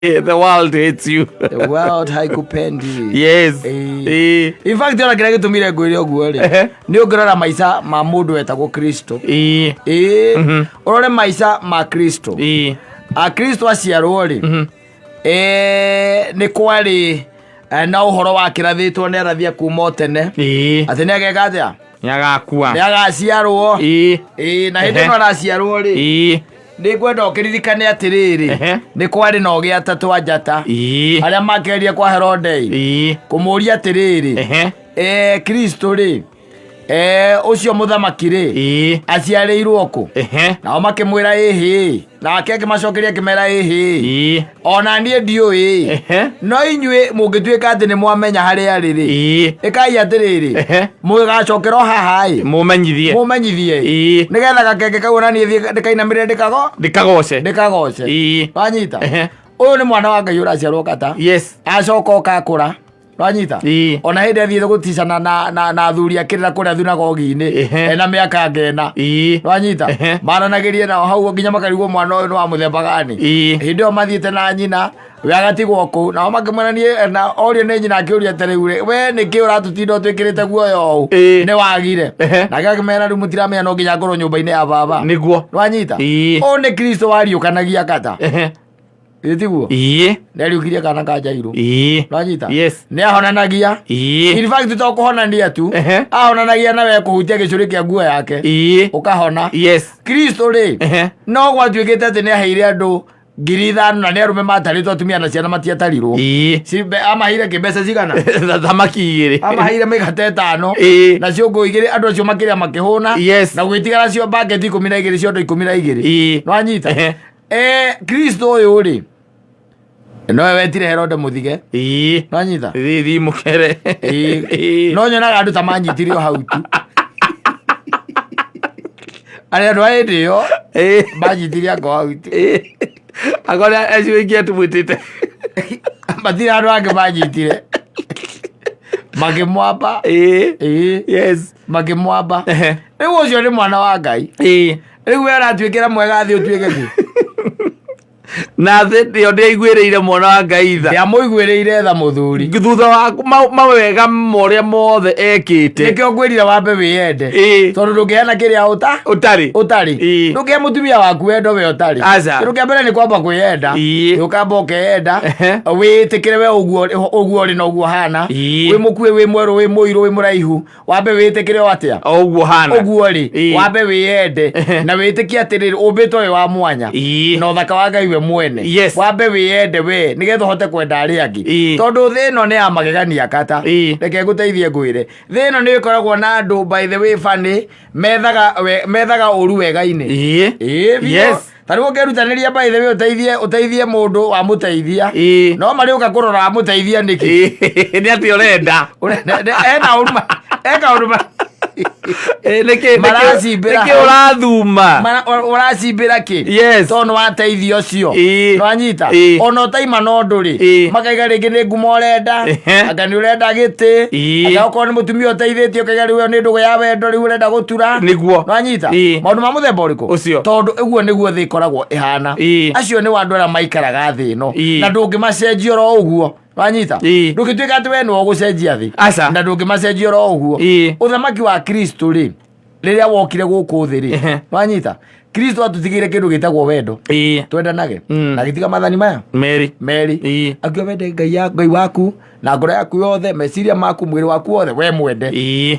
The world hates you. The world haikupendi. Yes. Ĩĩ. Ĩĩ. In fact, ona kĩrĩa gĩtũmire ngwĩre ũguo rĩ, nĩ ũngĩrora maica ma mũndũ wetagwo Kristo. Ĩĩ. Ĩĩ, ũrore maica ma Kristo. Ĩĩ. Akristo aciarwo rĩ, nĩ kwarĩ na ũhoro wakĩrathĩtwo nĩ arathia kuma o tene atĩ nĩ ageka atĩa? Nĩ agakua. Nĩ agaciarwo. Ĩĩ, na hĩndĩ ĩno araciarwo rĩ, nĩ ngwenda ũkĩririkane atĩrĩrĩ, nĩ kwarĩ na ũgĩ atatũ a njata arĩa makĩgeria kwa Herode kũmũria atĩrĩrĩ, Kristo rĩ, ũcio mũthamaki rĩ, aciarĩirwo kũ? Nao makĩmwĩra ĩhĩ, nake akĩmacokeria akĩmera ĩhĩ, ona niĩ ndiũĩ, no inyuĩ mũngĩtuĩka atĩ nĩ mwamenya harĩa arĩ rĩ, ĩkai atĩrĩrĩ, mũgacokera o haha ĩ, Mũmenyithie. mũmenyithie nĩgetha gakenge kau ona niĩ thiĩ ndĩkainamĩrĩre ndĩkago Ndĩkagoce. ndĩkagoce. Wanyita? Ũyũ nĩ mwana wa Ngai ũraciarwo kata, acoka ũkakũra, wanyita? Ona hĩndĩ athiĩte gũticana na athuri akĩrĩra kũrĩa thunagogi-inĩ, ena mĩaka ngena, wanyita? Maranagĩrie nao hau nginya makarigwo mwana ũyũ nĩ wa mũthemba gani. Hĩndĩ ĩyo mathiĩte na nyina, we agatigwo kũu, nao makĩmwĩra niĩ, na orio nĩ nyina akĩũria atĩrĩ, rĩ we nĩkĩ ũratũtinda ũtwĩkĩrĩte guoya ũũ? Nĩ wagire. Nake akĩmera, rĩu mũtiramenya no nginya ngorwo nyũmba-inĩ ya baba. Nĩguo. Wanyita? Ũyũ nĩ Kristo wariũkanagia kata. Ĩ tiguo? Nĩ ariũkirie kana ka Jairũ. Wanyita? Yes. Nĩ ahonanagia. In fact, to kũhonania tu, ahonanagia na we kũhutia gĩcũrĩ kĩa nguo yake, ũkahona. Kristo rĩ, no gwatuĩkĩte atĩ nĩ aheire andũ 5,000, na nĩ arũme matarĩtwo, atumia na ciana matiatarirwo. Amaheire kĩ mbeca cigana? Thamaki igĩrĩ. Amaheire mĩgate 5 na ciũngũ 2, andũ acio makĩrĩa makĩhũna. Na gwĩtigara cio baketi 12, ciondo 12. Nwanyita? Kristo ũyũ rĩ, nowe wetire Herode mũthige. Nwanyita? Thithi mũkere. No nyonaga andũ ta manyitire o hau tu, arĩa andũ a hĩndĩ ĩyo manyitire ango hau tu. Akorĩa acio ingĩ atũmwĩtĩte. Matirĩ andũ angĩ manyitire makĩmwamba. Ĩĩ. Makĩmwamba. Rĩu ũcio nĩ mwana wa Ngai. Rĩu we aratuĩkĩra mwega thĩ ũtuĩke kĩ? Na thĩ ĩyo ndĩaiguĩrĩire mwana wa Ngai tha. Ndĩamũiguĩrĩire tha mũthuri. Thutha wa mawega morĩa mothe ekĩte. Nĩkĩo ngwĩrire wambe wĩyende, tondũ ndũngĩheana kĩrĩa ũta ũtarĩ. Ũtarĩ. Ndũngĩhe mũtumia waku wendo we ũtarĩ. Aca. Kĩndũ kĩa mbere nĩ kwamba kwĩyenda. Ũkamba ũkeyenda, wĩtĩkĩre we ũguo ũguo ũrĩ na ũguo hana, wĩ mũkuĩ, wĩ mwerũ, wĩ mũirũ, wĩ mũraihu, wambe wĩtĩkĩre o atĩa? O ũguo hana. Ũguo rĩ, wambe wĩyende na wĩtĩkie atĩrĩrĩ, ũmbĩtwo wĩ wa mwanya na ũthaka wa Ngai we mwene. Wambe wĩyende we nĩgetha ũhote kwenda arĩa angĩ, tondũ thĩ ĩno nĩ ya magegania kata. Reke ngũteithie ngwĩre, thĩ ĩno nĩ ĩkoragwo na andũ, by the way, funny, methaga ũru wega-inĩ. Ĩĩ biũ. Ta rĩu ũngĩrutanĩria, by the way, ũteithie mũndũ, wamũteithia, no marĩũka kũrora wamũteithia nĩkĩ. Nĩ atĩ ũrenda? Ena ũru e kaũndũ Nĩkĩ Maracimbĩra nĩkĩ hau. ũrathuma? Ũracimbĩra kĩ? Tondũ nĩ wateithia ũcio. Nĩwanyita? Ona ũtaima na ũndũ rĩ, makaiga rĩngĩ nĩ ngumo ũrenda, anga nĩ ũrenda gĩtĩ, anga okorwo nĩ mũtumia ũteithĩtie, ũkaiga rĩu ĩyo nĩ ndũgũ ya wendo rĩu ũrenda gũtura. Nĩwanyita? Maũndũ ma mũthemba ũrĩkũ? Ũcio. Tondũ ũguo nĩguo thĩ ĩkoragwo ĩhana. Acio nĩ andũ arĩa maikaraga thĩ ĩno, na ndũngĩmacenjia oro ũguo, wanyita? Ndũngĩtuĩka atĩ we nĩwe ũgũcenjia thĩ. Aca. Na ndũngĩmacenjia oro ũguo. Ũthamaki wa Kristo rĩ, rĩrĩa wokire gũkũ thĩ rĩ, wanyita, Kristo atũtigĩire kĩndũ gĩtagwo wendo. Twendanage. Na agĩtiga mathani maya Merĩ. Merĩ. Akiuga wende Ngai ya Ngai waku na ngoro yaku yothe, meciria maku, mwĩrĩ waku wothe, we mwende.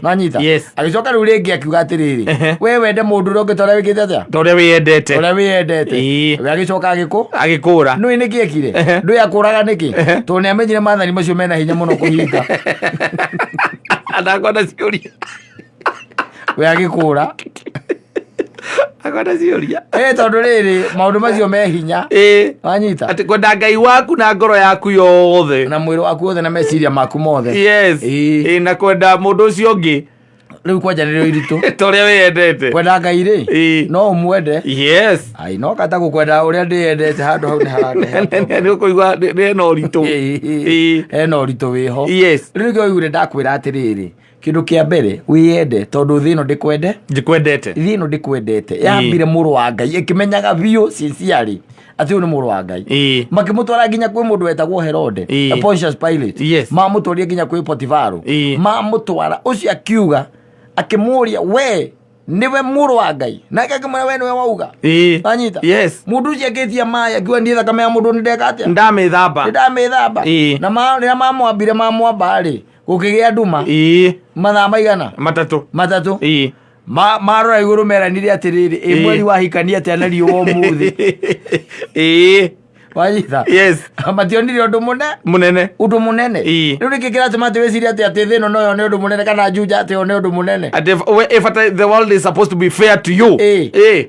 Wanyita? Yes. Agĩcoka rĩu rĩngĩ akiuga atĩrĩrĩ, we wende mũndũ ũrĩa ũngĩ ta ũrĩa wĩkĩte atĩa? Ta ũrĩa wĩyendete. Ũrĩa wĩyendete. We agĩcoka agĩkũ Agĩkũra. Nũĩ nĩkĩ ekire? Ndũĩ akũraga nĩkĩ? Tondũ nĩ amenyire maathani macio mena hinya mũno kũhinga. Ndakona ciũria. We agĩkũra. Akona ciũria. Tondũ rĩrĩ, maũndũ macio me hinya. Wanyita? Atĩ kwenda Ngai waku na ngoro yaku yothe. Na mwĩrĩ waku wothe na meciria maku mothe. Ĩĩ, na kwenda mũndũ ũcio ũngĩ Rĩu kwanja nĩrĩo iritũ. Ta ũrĩa wĩyendete. Kwenda Ngai rĩ, no ũmwende. Ai, no kata gũkwenda ũrĩa ndĩyendete, handũ hau nĩ harandehe. Nĩ ũkũigua nĩ hena ũritũ. Hena ũritũ wĩho. Rĩu nĩkĩo ũiguire ndakwĩra atĩrĩrĩ, kĩndũ kĩa mbere wĩyende, tondũ thĩ ĩno ndĩkwende. Ndikwendete. Thĩ ĩno ndĩkwendete. Yambire mũrũ wa Ngai ĩkĩmenyaga biũ sincerely. Atĩ ũyũ nĩ mũrũ wa Ngai. Ĩĩ. Makĩmũtwara nginya kwĩ mũndũ wetagwo Herode, Pontius Pilate. Mamũtwarire nginya kwĩ Potifaro. Mamũtwara ũcio akiuga, akĩmũria, we nĩwe mũrũ wa Ngai? Nake akĩmwĩra, we nĩwe wauga. Wanyita? Yes. Mũndũ ũcio akĩtia maĩ, akiuga, niĩ thakame ya mũndũ nĩ ndeka atĩa? Ndamĩthamba. Nĩndamĩthamba. Na rĩrĩa mamwambire, mamwamba rĩ, gũkĩgĩa nduma. Mathaa maigana? 3. 3. Marora igũrũ meranire atĩrĩrĩ, ĩ mweri wahikania atĩa na riũa ũmũthĩ? Wanyita? Yes. Mationire ũndũ mũne Mũnene. Ũndũ mũnene. Rĩu nĩkĩ kĩratũma atĩ wĩcirie atĩ thĩ ĩno no yone ũndũ mũnene, kana Juja atĩ yone ũndũ mũnene? Atĩ if the world is supposed to be fair to you.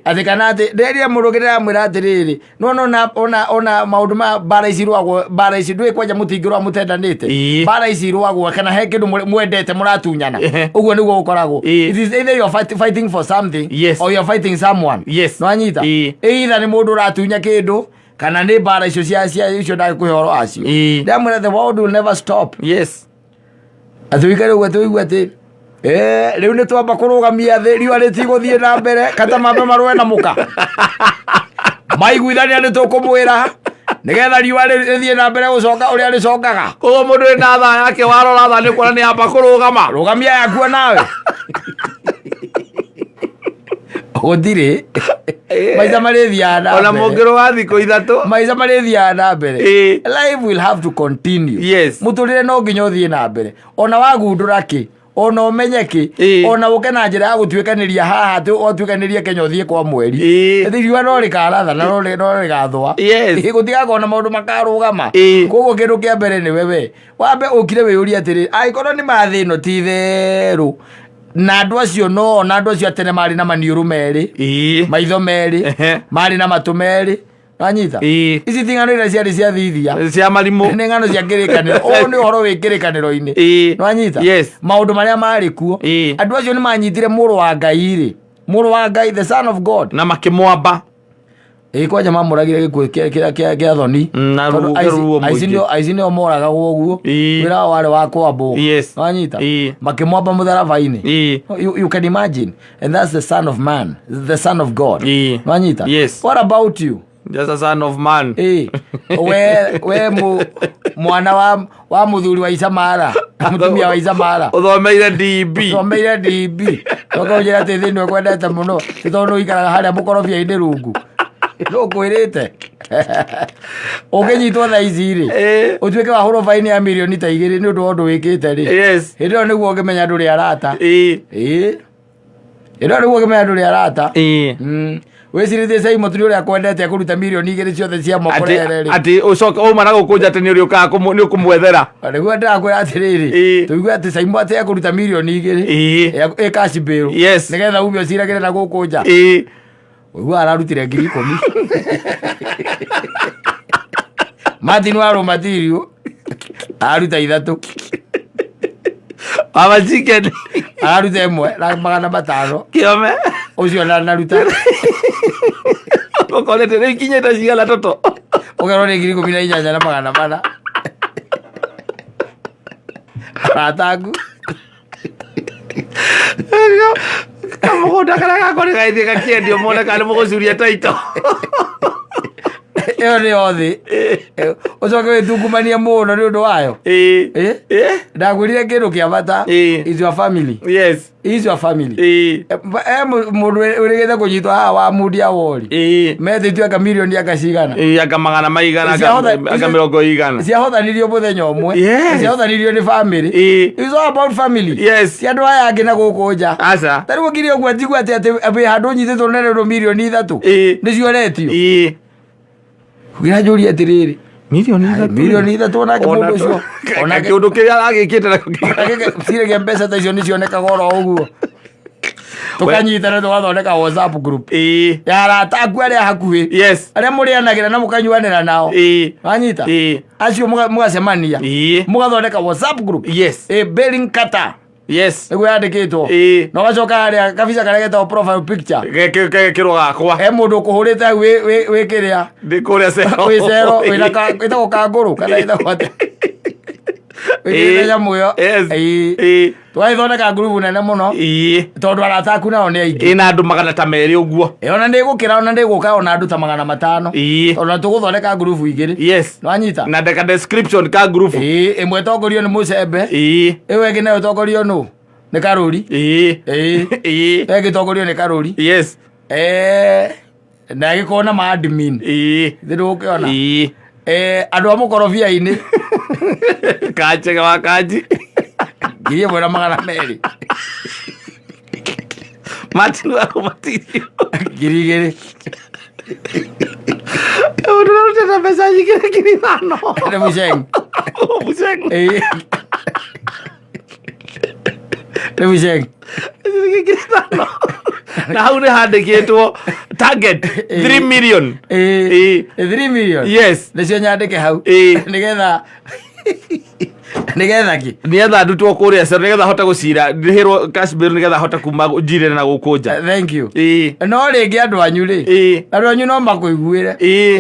Atĩ kana atĩ rĩrĩa mũndũ ũngĩ ndĩramwĩra atĩrĩrĩ, no no na ona maũndũ ma mbara ici irũagwo, mbara ici ndũĩ kwanja mũtingĩrũa mũtendanĩte. Mbara ici irũagwo kana he kĩndũ mwendete mũratunyana. Ũguo nĩguo gũkoragwo. It is either you are fighting for something or you are fighting someone. Nĩwanyita? Either nĩ mũndũ ũratunya kĩndũ kana nĩ mbara icio cia icio ndagĩkũhe ũhoro wacio. Ndamwĩra the world will never stop. Atĩ ũikare ũguo atĩ ũigue atĩ rĩu nĩ twamba kũrũgamia thĩ, riũa rĩtigũthiĩ na mbere kata mambe marũe na mũka maiguithania nĩ tũkũmwĩra nĩgetha riũa rĩthiĩ na mbere gũcoka ũrĩa rĩcokaga. Koguo mũndũ wĩna thaa yake warora thaa nĩ kuona nĩ amba kũrũgama. Rũgamia yakuo nawe. Gũtirĩ maica marĩthiaga na Ona mbere. mũngĩrũga thikũ 3. Maica marĩthiaga na mbere. Life will have to continue. Mũtũrĩre no nginya ũthiĩ na mbere, ona wagundũra kĩ, ona ũmenye kĩ, ona ũke na njĩra ya gũtuĩkanĩria haha atĩ watuĩkanĩria Kenya ũthiĩ kwa mweri. Ĩthi riũa no rĩkaratha na no rĩgathũa. Gũtigakorwo na maũndũ makarũgama. Koguo kĩndũ kĩa mbere nĩwe we wambe ũkire wĩyũrie atĩrĩ, angĩkorwo nĩ ma thĩ ĩno ti therũ, na andũ acio no na andũ acio a tene marĩ na maniũrũ merĩ, maitho merĩ, marĩ na matũ merĩ, wanyita? Ici ti ng'ano iria ciarĩ cia thithia cia marimũ. Nĩ ng'ano cia kĩrĩkanĩro. Ũyũ nĩ ũhoro wĩ kĩrĩkanĩro-inĩ. Nĩwanyita? Yes. Maũndũ marĩa marĩ kuo. Andũ acio nĩ manyitire mũrũ wa Ngai rĩ, mũrũ wa Ngai, the son of God, na makĩmwamba. Ĩĩ, kwanja mamũragire gĩkuũ kĩa thoni. Na Tondũ ruo mũingĩ. aici nĩo moragagwo ũguo. Wĩra wao warĩ wa kwambwo. Nĩwanyita? Makĩmwamba mũtharaba-inĩ. You can imagine. And that's the son of man, the son of God. Nĩwanyita? Yes. What about you? Just a son of man. We mwana wa mũthuri wa Isamara, mũtumia wa Isamara. Ũthomeire DB. Ũthomeire DB. Ũka ũnjĩre atĩ thĩ nĩwe kwendete mũno, ti tondũ ũikaraga harĩa mũkorobia-inĩ rungu. Nũ ũkwĩrĩte? Ũngĩnyitwo thaa ici rĩ, ũtuĩke wahũrwo baini ya mirioni ta 2 nĩ ũndũ wa ũndũ wĩkĩte rĩ. Hĩndĩ ĩyo nĩguo ũngĩmenya ndũrĩ arata. Hĩndĩ ĩyo nĩguo ũngĩmenya ndũrĩ arata. Wĩcirĩtie Cai Mũturi ũrĩa akwendete akũruta mirioni 2 ciothe cia moko rere rĩ. Atĩ ũcoke uma na gũkũ nja atĩ nĩ ũrĩũkaga nĩ ũkũmwethera. Nĩguo ndĩrakwĩra atĩrĩrĩ, tũigue atĩ Cai Mũturi akũruta mirioni 2. Ĩ cash bail. Nĩgetha ume ũciragĩre na gũkũ nja. Ũiguaga ararutire ngiri ikũmi. Martin wa Rũmatirio araruta 3. Mama chicken. Araruta 1 na 500. Kĩome. Ũcio ndanaruta. Ũkorete rĩu ikinyĩte cigana toto? Ũkerwo nĩ ngiri ikũmi na inyanya na 400. Arata aku. Kamũgũnda karĩa gakwa nĩ gagĩthiĩ gakĩendio mone kana nĩ mũgũcuria taito. Ĩyo nĩ yo thĩ. Ũcoke wĩtungumanie mũno nĩ ũndũ wayo. Ndakwĩrire kĩndũ kĩa bata. Is your family. Is your family. Mũndũ ũrĩgĩte kũnyitwo haha wa Mundia Wori. Metĩtio anga mirioni anga cigana. Anga magana maigana, anga mĩrongo igana. Ciahothanirio mũthenya ũmwe. Ciahothanirio nĩ family. It's all about family. Ti andũ aya angĩ na gũkũ nja. Aca. Ta rĩu ũkire ũguo njigua atĩ wĩ handũ ũnyitĩtwo na rĩu mirioni 3. Nĩcio ũretio. Nginya njũrie atĩrĩrĩ. Mirioni ithatũ. Mirioni 3 onake mũndũ ũcio. Onake kĩũndũ kĩrĩa aragĩkĩte nakĩo Cirĩgia mbeca ta icio nĩcionekaga oro ũguo. Tũkanyitana tũgathondeka WhatsApp group. Ya arata aku arĩa hakuhĩ. Arĩa mũrĩanagĩra na mũkanyuanĩra nao. Wanyita? Acio mũgacemania. Mũgathondeka WhatsApp group. Billing Kata. Nĩguo yandĩkĩtwo. Na ũgacoka harĩa kabica karĩa getagwo profile picture. Gekĩrwo gakwa. He mũndũ ũkũhũrĩte hau wĩ kĩrĩa. Ndĩ kũrĩa cero. Wĩ cero, wĩna ĩtagwo kangũrũ, kana ĩtagwo atĩa? Wĩkĩrĩte nyamũ ĩyo. Tũgagĩthondeka ngurubu nene mũno. Tondũ arata aku nao nĩ aingĩ. Ĩna andũ magana ta merĩ ũguo. Ĩ, ona nĩ ĩgũkĩra, ona nĩ ĩgũka ona andũ ta 500. Tondũ na tũgũthondeka ngurubu igĩrĩ. Yes. Nĩwanyita? Na ndeka description ka ngurubu. Ĩ, ĩmwe ĩtongorio nĩ mũcembe. Ĩyo ĩngĩ nayo ĩtongorio nũ? Nĩ Karũri. Ĩ. Ĩyo ĩngĩ ĩtongorio nĩ Karũri. Yes. Na ĩgĩkorwo na ma admin. Thĩ ndũgũkĩona. Andũ a mũkorobia-inĩ. Kanjega wa kanji. 1200. Martin wa kũbatithio. 2000. Mũndũ ũrarutĩte mbeca nyingĩ nĩ 5000. Nĩ Bucheng. Bucheng. Nĩ Bucheng. 5000. Na hau nĩ handĩkĩtwo target 3 million. 3 million. Yes. Nĩcio nyandĩke hau. Nĩgetha nĩgetha kĩ? Nĩgetha ndutwo kũrĩa cero, nĩgetha hote gũcira ndĩhĩrwo cash bail, nĩgetha hote kuma njire na gũkũ nja. Thank you. No rĩngĩ andũ anyu rĩ, andũ anyu no makũiguĩre.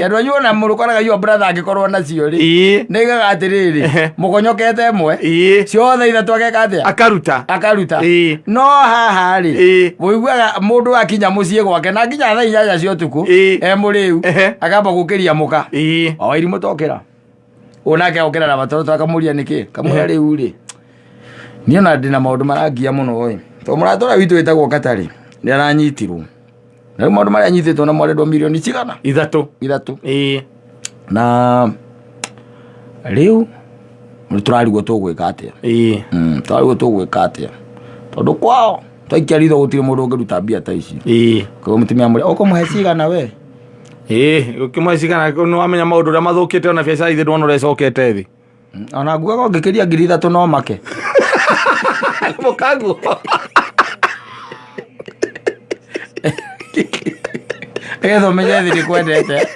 Andũ anyu ona mũrũkoraga your brother angĩkorwo nacio rĩ, nĩigaga atĩrĩrĩ, mũkonyokete ĩmwe, ciothe ithatũ ageka atĩa? Akaruta. Akaruta. No haha rĩ, ũiguaga mũndũ akinya mũciĩ gwake na nginya thaa 8 cia ũtukũ, e mũrĩu, akamba gũkĩria mũka. O irimũ tokĩra. Ũyũ nake okĩra na matoro akamũria nĩkĩ? Kamwĩra rĩu rĩ, niĩ ona ndĩna maũndũ marangia mũno ĩ. Tondũ mũrata ũrĩa witũ wĩtagwo Katarĩ nĩ aranyitirwo. Na rĩu maũndũ marĩa anyitĩtwo namo arendwo mirioni cigana? 3. 3. Na rĩu tũrarigwo tũgwĩka atĩa? Tũrarigwo tũgwĩka atĩa? Tondũ kwao twaikia ritho gũtirĩ mũndũ ũngĩruta mbia ta ici. Koguo mũtumia amwĩra, ũkũmũhe cigana we? Ũkĩmũhe cigana, nĩ wamenya maũndũ ũrĩa mathũkĩte ona biacara ithe ndwona ũrĩa ĩcokete thĩ. Ona nguaga ũngĩkĩria 3000 no make. Mũkaguo. Nĩgetha ũmenye thĩ ndĩkwendete.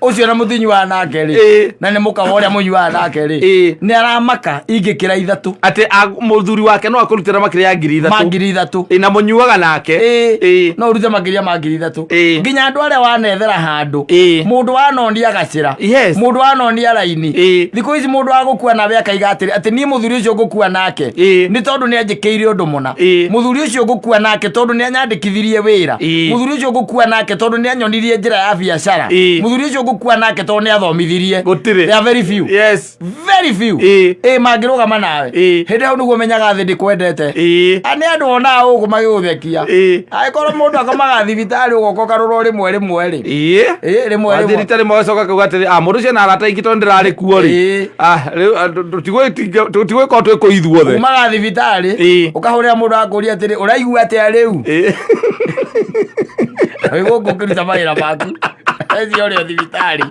Ũcio na mũtinyuaga nake rĩ, na nĩ mũkawa ũrĩa mũnyuaga nake rĩ, nĩ aramaka ingĩkĩra 3. Atĩ mũthuri wake no akũrutĩra makĩria ya 3000. Ma 3000. Na mũnyuaga nake. No ũrute makĩria ma 3000. Nginya andũ arĩa wanethera handũ. Mũndũ wanonia gacĩra. Yes. Mũndũ wanonia raini. Thikũ ici mũndũ agũkua nawe akaiga atĩrĩ, atĩ niĩ mũthuri ũcio ngũkua nake. Nĩ tondũ nĩ anjĩkĩire ũndũ mũna. Mũthuri ũcio ngũkua nake tondũ nĩ anyandĩkithirie wĩra. Mũthuri ũcio ngũkua nake tondũ nĩ anyonirie njĩra ya biacara. Mũthuri ũcio ngũkua nake tondũ nĩ athomithirie. Gũtirĩ. They are very few. Yes. Very few. Mangĩrũgama nawe. Hĩndĩ ĩyo nĩguo menyaga thĩ ndĩkwendete. Nĩ andũ onaga gũkũ magĩgũthekia. Angĩkorwo mũndũ akomaga thibitarĩ ũgoka ũkarorwo rĩmwe rĩmwe rĩ. Rĩmwe Wathiĩ rĩmwe. rita rĩmwe ũgacoka ũkauga atĩrĩ, mũndũ ũcio ena arata aingĩ tondũ ndĩrarĩ kuo rĩ. Rĩu, tũtigwĩkorwo twĩ kũu ithuothe. Umaga thibitarĩ, ũkahũrĩra mũndũ akũria atĩrĩ, ũraigua atĩa rĩu? Wĩ gũkũ ũkĩruta mawĩra maku. Eci ũrĩ o thibitarĩ.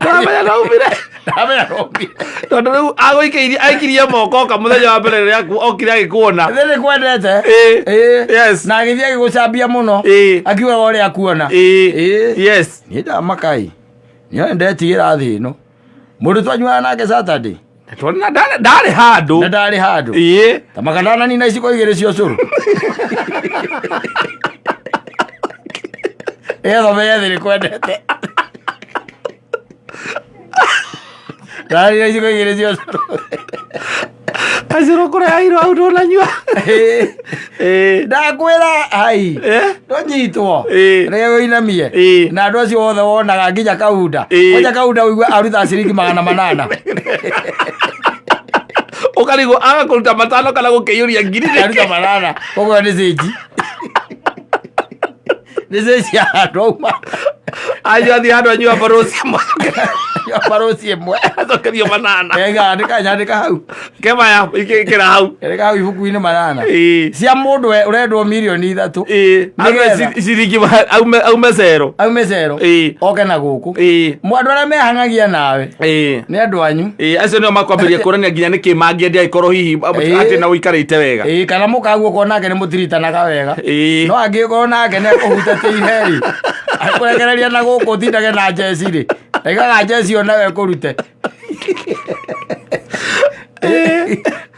Ndamenya ndaumire. Ndamenya ndaumire. Tondũ rĩu agũikĩirie, aikirie moko oka mũthenya wa mbere rĩrĩa okire agĩkuona. Thĩ nĩkwendete. Yes. Na agĩthiĩ agĩgũcambia mũno. Akiugaga ũrĩa akuona. Yes. Niĩ ndamaka-ĩ. Niĩ ndetigĩra thĩ ĩno. Mũndũ twanyuaga nake Saturday. Tondũ ndarĩ handũ. Na ndarĩ handũ. Ta makandanani na iciko igĩrĩ cia ũcũrũ. Nĩgetha ũmenye thĩ nĩkwendete. Ndarĩ na iciko igĩrĩ cia ũcũrũ. Kacũrũ kũrĩa airwo hau ndũnanyua. Ndakwĩra ai. Ndũnyitwo. Reke wĩinamie. Na andũ acio othe wonaga nginya Kaunda. Kwanja Kaunda ũigua aruta ciringi 800. Ũkarigwo aga kũruta 5 kana gũkĩiyũria ngiri nĩkĩ? Aruta 800. Koguo nĩ cĩnji. Nĩ cĩnji ya handũ auma. Acio athiĩ handũ anyua barosi ĩmwe. Anyua barosi ĩmwe. Acokerio 8. Ega, andĩka, nyandĩka hau. Kemaya, ĩkĩra hau. Andĩka hau ibuku-inĩ 8. Cia mũndũ ũrendwo mirioni 3. Aume Nĩgetha. ciringi aume cero. Aume cero. Oke na gũkũ. Andũ arĩa mehang'agia nawe. Nĩ andũ anyu. Acio nĩo makwambĩrĩria kuonania nginya nĩkĩ mangĩendia angĩkorwo hihi atĩ na ũikarĩte wega. Kana mũkaguo korwo nake nĩ mũtiritanaga wega. No angĩkorwo nake nĩ akũhutatĩire rĩ, akũrekereria na gũkũ ũtindage na njeci rĩ, aigaga njeci o nawe ĩkũrute.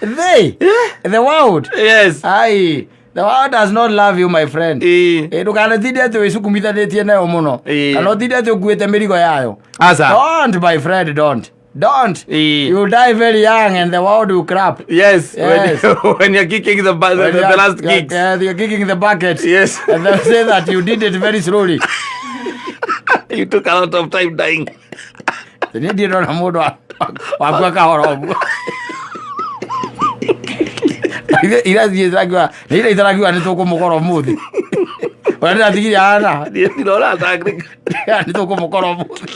They, the world. Yes. Ai, the world does not love you, my friend. Ndũkanatinde atĩ wĩcukumithanĩtie nayo mũno. Kana ũtinde atĩ ũkuĩte mĩrigo yayo. Aca. Don't, my friend, don't. Don't. Ĩĩ. You die very young and the world will clap. Yes, Yes. when you're kicking When the you are- last kicks. Yeah, you're kicking the bucket. Yes. And they'll say that you did it very slowly. You took a lot of time dying. Niĩ ndirĩ ndona mũndũ wakua kahora ũguo. Ira thiĩ itarakiuga, nĩ ira itarakiuga nĩ tũkũmũkora ũmũthĩ. Ũrĩa ndĩratigire ahana, Niĩ ndirona ta- nĩ tũkũmũkora ũmũthĩ.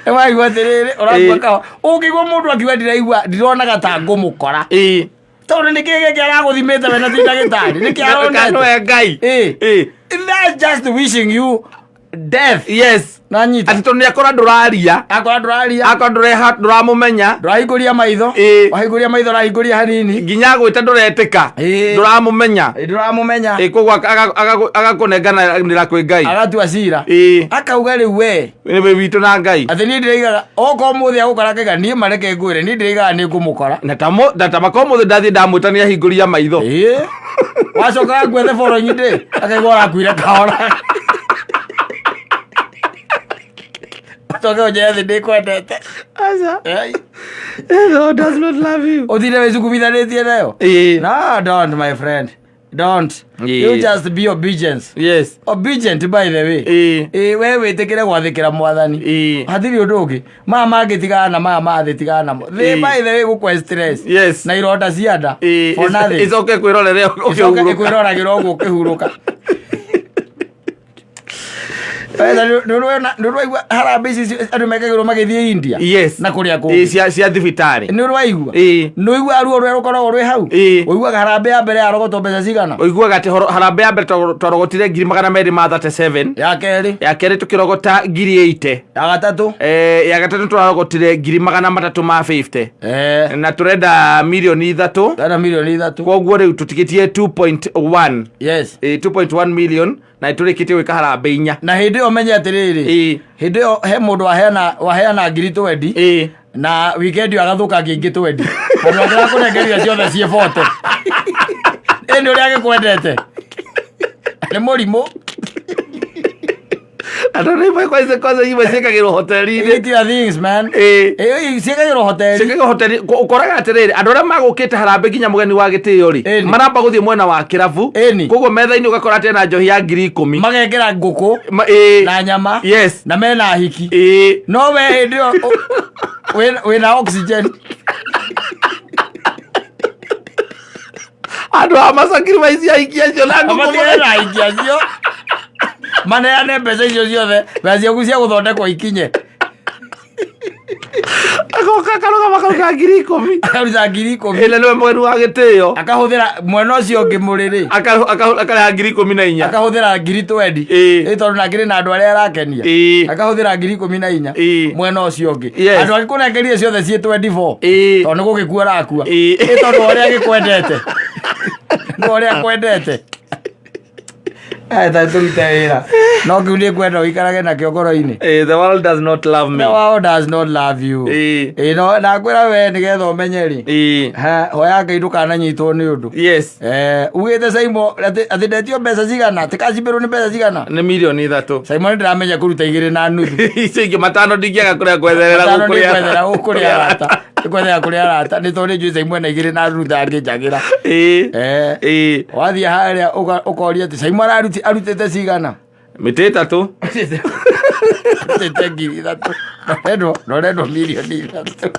Nĩ waigua atĩrĩrĩ, ũrakua Ĩĩ. kahora. Ũngĩigua mũndũ akiuga ndiraigua, ndironaga ta ngũmũkora. Ĩĩ. Tondũ nĩ kĩĩ gĩkĩ aragũthimĩte we na ti ndagĩtarĩ? Nĩkĩ Kana aronete? nĩwe Ngai. Ĩĩ. Ĩĩ. That's just wishing you death. Yes. Nanyita. Atĩ tondũ nĩakora ndũraria, Akora ndũraria. akora ndũramũmenya, Ndũrahingũria maitho. Ĩĩ. Wahingũria maitho ũrahingũria hanini. nginya agwĩta ndũretĩka, Ĩĩ. ndũramũmenya. Ĩĩ, Ndũramũmenya. Ĩĩ, koguo agakũnenganĩra kwĩ Ngai. Agatua cira. Ĩĩ. Akauga rĩu we. Nĩ wĩ witũ na Ngai. Atĩ niĩ ndĩraigaga okorwo mũthĩ agũkora akaiga niĩ mareke ngwĩre niĩ ndĩraigaga nĩ ngũmũkora. Na ta makorwo mũthĩ ndathiĩ ndamwĩta nĩahingũria maitho. Ĩĩ. Wacoka gakuethe following day akaigua ũrakuire kahora. Ũcoke ũnjĩre atĩ ndĩkwendete. Aca. Ĩĩ. The Lord does not love you. Ũtinde wĩcukumithanĩtie nayo. Ĩĩ. No, don't my friend. Don't. Ĩĩ. You just be obedient. Yes. Obedient by the way. Ĩĩ. Ĩĩ we wĩtĩkĩre gwathĩkĩra mwathani. Ĩĩ. Hatirĩ ũndũ ũngĩ. Maya mangĩ tigana na maya mathĩ tigana namo. Thĩ Ĩĩ. by the way gũkwe stress. Yes. Na ironda cia nda. Ĩĩ. For nothing. Ĩcoke kwĩrorere Ĩcoke ũkĩhurũka. ĩkwĩroragĩra ũguo ũkĩhurũka. Nĩ ũraigua harambee ici andũ mekagĩrwo magĩthiĩ India? Yes. Na kũrĩa Ĩĩ, kũngĩ. cia thibitarĩ. Nĩ ũraigua? Ĩĩ. Nĩ ũiguaga ruo rũrĩa rũkoragwo rwĩ hau? Ĩĩ. Ũiguaga harambee ya mbere yarogotwo mbeca cigana? Ũiguaga atĩ harambee ya mbere twarogotire ngiri magana merĩ ma 37. Ya kerĩ. Ya kerĩ tũkĩrogota ngiri 80. Ya gatatũ. Ya gatatũ tũrarogotire ngiri magana matatũ ma 50. Na tũrenda mirioni ithatũ. Tũrenda mirioni ithatũ. Koguo rĩu tũtigĩtie 2.1. Yes. 2.1 million na nĩtũrĩkĩtie gwĩka harambee inya. Na hĩndĩ ĩyo menye atĩrĩrĩ. Ĩĩ. Hĩndĩ ĩyo he mũndũ waheana ngiri 20. Ĩĩ. Na weekend ĩyo agathũkangia ingĩ 20. Handũ hake akũnengeria ciothe ciĩ 40. Ĩ nĩ ũrĩa agĩkwendete. Nĩ mũrimũ. Andũ nĩ imwe kwanza kwanza imwe ciĩkagĩrwo hoteli-inĩ. Eat your things, man. Ĩĩ. Ĩĩ, ciĩkagĩrwo hoteli. Ciĩkagĩrwo hoteli. Ũkoraga atĩrĩrĩ, andũ arĩa magũkĩte harambee nginya mũgeni wa gĩtĩo rĩ, Ĩni. maramba gũthiĩ mwena wa kĩrabu. Ĩni. Koguo metha-inĩ ũgakora atĩ ena njohi ya ngiri ikũmi. Magekĩra ngũkũ Ĩĩ. na nyama Yes. na mena hiki. Ĩĩ. No we hĩndĩ ĩyo wĩna oxygen. Andũ a masacrifice ahiki acio na ngũkũ. Matigane na ahiki acio. Maneane mbeca icio ciothe, mbeca ciaku cia gũthondekwo ikinye. Agoka akarũgama akaruta ngiri ikũmi. Akaruta ngiri ikũmi. Ĩna nĩwe mũgeni wa gĩtĩo. Akahũthĩra mwena ũcio ũngĩ mũrĩrĩ. Akarĩha ngiri ikũmi na inya. Akahũthĩra ngiri 20. Ĩĩ. Ĩ tondũ nake na andũ arĩa arakenia. Ĩĩ. Akahũthĩra ngiri ikũmi na inya. Ĩĩ. Mwena ũcio ũngĩ. Yes. Andũ angĩkũnengeria ciothe ciĩ 24. Ĩĩ. Tondũ nĩ gũgĩkua arakua. Ĩĩ. Ĩ tondũ wa ũrĩa agĩkwendete. Nĩ ũrĩa akwendete. Ta tũrute wĩra. No kĩu nĩ ngwenda ũikarage nakĩo ngoro-inĩ. The world does not love me. The world does not love you. Ĩĩ. Ĩĩ, no ndakwĩra we nĩgetha ũmenye rĩ. Ĩĩ. Hoya Ngai ndũkananyitwo nĩ ũndũ. Yes. Ugĩte Simon atĩ ndetio mbeca cigana, atĩ kacimbĩrwo nĩ mbeca cigana. Nĩ mirioni ithatũ. Simon ndĩramenya kũruta igĩrĩ na nuthu. Icio ingĩ matano ndingĩaga kũrĩa kwetherera Matano gũkũ kũrĩ nĩngwethera gũkũ kũrĩ arata. Nĩngwethera kũrĩ arata nĩ tondũ nĩnjũĩ Simon ena igĩrĩ na nuthu angĩnjagĩra. Ĩĩ. Ĩĩ. Wathiĩ harĩa ũkoria atĩ Simon arutĩte cigana. Mĩtĩ ĩtatũ. Arutĩte ngiri ithatũ. Norendwo mirioni ithatũ.